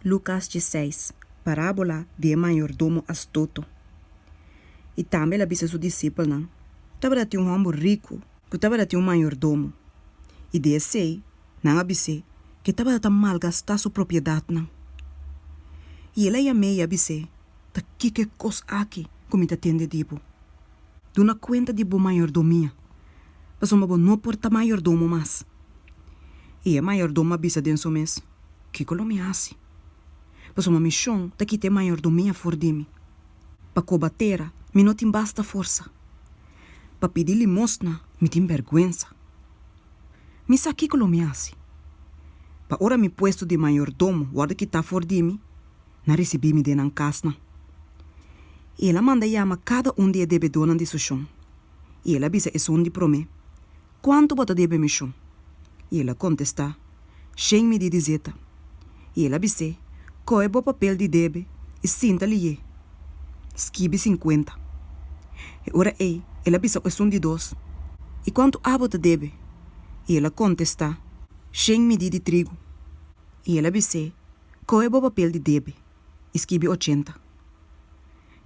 Lukas 16, Parábola di e mayordomo astuto. I tambe el a bisa su disipelnan, Tabata tin un hòmber riku ku tabata tin un mayordomo, i di esei nan a bis'é ku e tabata ta malgastá su propiedatnan. I el a yam'é i a bis'é, Ta kiko e kos aki ku mi ta tende di bo? Duna kuenta di bo mayordomia, pasobra bo no por ta mayordomo mas. I e mayordomo a bisa den su mes, Kiko lo mi hasi? Pasobra mi shon ta kita e mayordomia for di mi. Pa koba tera mi no tin basta forsa. Pa pidi limosna mi tin bèrgwensa. Mi sa kiko lo mi hasi, pa ora mi puesto di mayordomo wòrdu kitá for di mi, nan risibí mi den nan kasnan. I el a manda yama kada un di e debedónan di su shon, i el a bisa esun di promé, Kuantu bo ta debe mi shon? I el a kontestá, Shen midí di zeta. I el a bis'é, Kohe bo papel di debe i sinta liyé, skibi sinkuenta. E ora ei el a bisa esun di dos, I kuantu abo ta debe? I el a kontestá, Shen midí di trigu. I el a bis'é, Kohe bo papel di debe i skibi ochenta.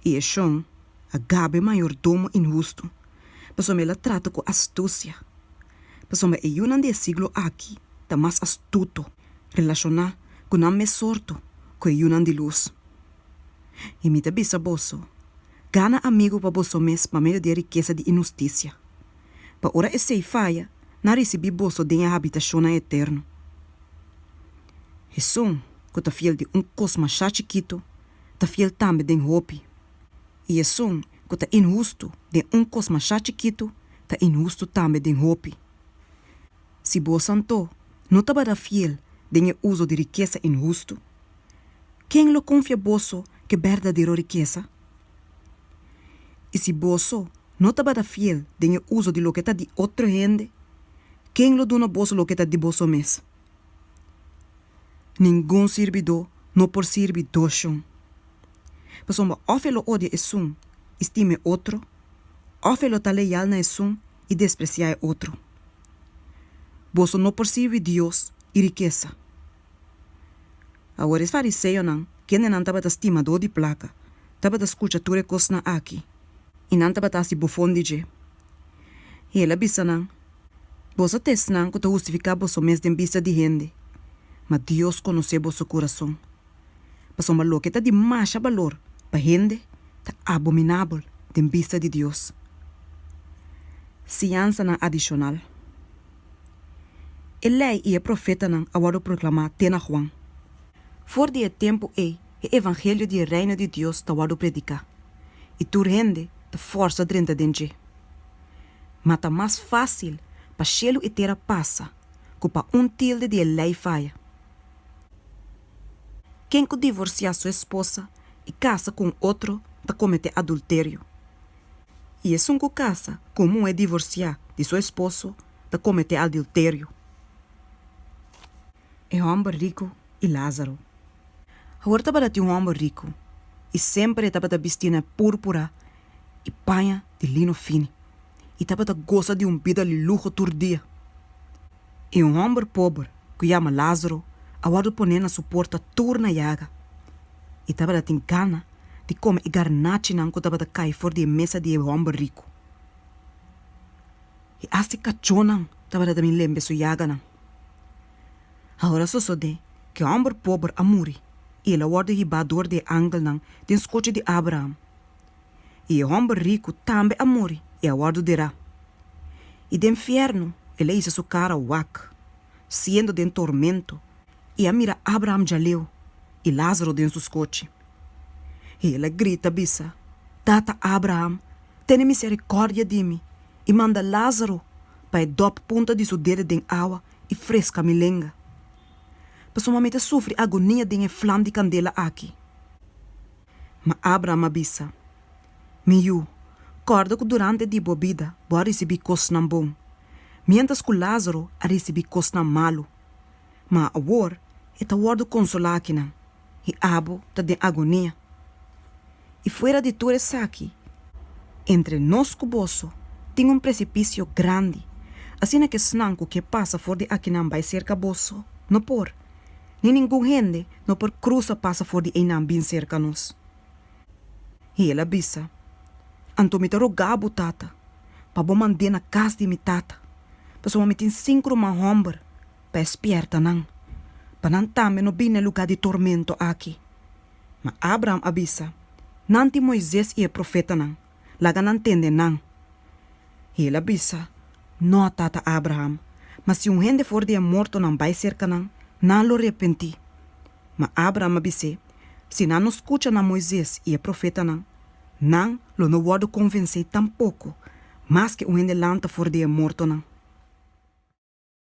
I e shon a gaba e mayordomo inhustu, pasobra el a trata ku astusia, pasobra e yunan di e siglo aki ta mas astuto relashoná ku nan mes sorto ku e yunan di lus. I mi ta bisa boso, gana amigu pa boso mes pa medio di e rikesa di inhustisia, pa ora esei faya, nan risibí boso den e habitashonnan eterno. Esun ku ta fiel di un kos mashá chikitu ta fiel tambe den hopi, i esun ku ta inhustu den un kos mashá chikitu ta inhustu tambe den hopi. Si boso anto no tabata fiel den e uso di rikesa inhustu, ken lo konfia boso ku e berdadero rikesa? I si boso no tabata fiel den e uso di loke ta di otro hende, ken lo duna boso loke ta di boso mes? Ningun sirbidó no por sirbi dos shon. Pasobra òf e lo odia esun i stima e otro, òf e lo ta leal na esun i despresiá e otro. Boso no por sirbi Dios i rikesa. Awor e fariseonan, kendenan tabata stimadó di plaka, tabata skucha tur e kosnan aki, i nan tabata hasi bofon di dje. I el a bisa nan, Boso ta esnan ku ta hustifiká boso mes den bista di hende, ma Dios konosé boso kurason. Pasobra loke ta di masha balor pa hende ta abominabel den bista di Dios. Siñansanan adishonal. E Lei i e Profetanan a wòrdu proklamá te na Juan. For di e tempu ei e evangelio di e Reino di Dios ta wòrdu prediká, i tur hende ta fòrsa drenta den dje. Ma ta mas fásil pa shelu i tera pasa ku pa un tilde di e lei faya. Ken ku divorsiá su esposa i kasa ku un otro ta kometé adulterio. I esun ku kasa ku un muhé divorsiá di su esposo ta kometé adulterio. E hòmber riku i Lázaro. Awor tabata tin un hòmber riku, i semper e tabata bistí na púrpura i paña di lino fini, i tabata gosa di un bida di luho tur dia. I un hòmber pober ku yama Lázaro a wòrdu poné na su porta tur na yaga, i tabata tin gana di kome e garnachinan ku tabata kai for di e mesa di e hòmber riku. I asta e kachónan tabata ta bin lembe su yaganan. Awor a sosodé ku e hòmber pober a muri, i el a wòrdu hibá dor di e angelnan den skochi di Abraham. I e hòmber riku tambe a muri i a wòrdu derá. I den fièrnu el a hisa su kara wak, siendo den tormento, i a mira Abraham djaleu i Lázaro den su skochi. I el a grita bisa, Tata Abraham, tene miserikòrdia di mi i manda Lázaro pa e dòp punta di su dede den awa i freska mi lenga, pasobra mi ta sufri agonia den e flam di kandela aki. Ma Abraham a bisa, Mi yu, kòrda ku durante di bo bida bo a risibí kosnan bon, miéntras ku Lázaro a risibí kosnan malu. Ma awor e ta wòrdu konsolá akinan, i abo ta den agonia. I fuera di tur esaki, entre nos ku boso tin un presipisio grandi, asina ku esnan ku ke pasa for di akinan bai serka boso no por. Ni ningun hende no por krusa pasa for di einan bin serka nos. I el a bisa, Anto mi ta roga bo, tata, pa bo mand'é na kas di mi tata, pasobra mi tin sinku ruman hòmber, pa e spièrta nan, pa nan tambe no bini na e lugá di tormento aki. Ma Abraham a bisa, Nan tin Moises i e profetanan, laga nan tende nan. I el a bisa, Nò, tata Abraham, ma si un hende for di e mortonan bai serka nan, nan lo repentí. Ma Abraham a bis'é, Si nan no skucha na Moises i e profetanan, nan lo no wòrdu konvensé tampoko, maske un hende lanta for di e mortonan.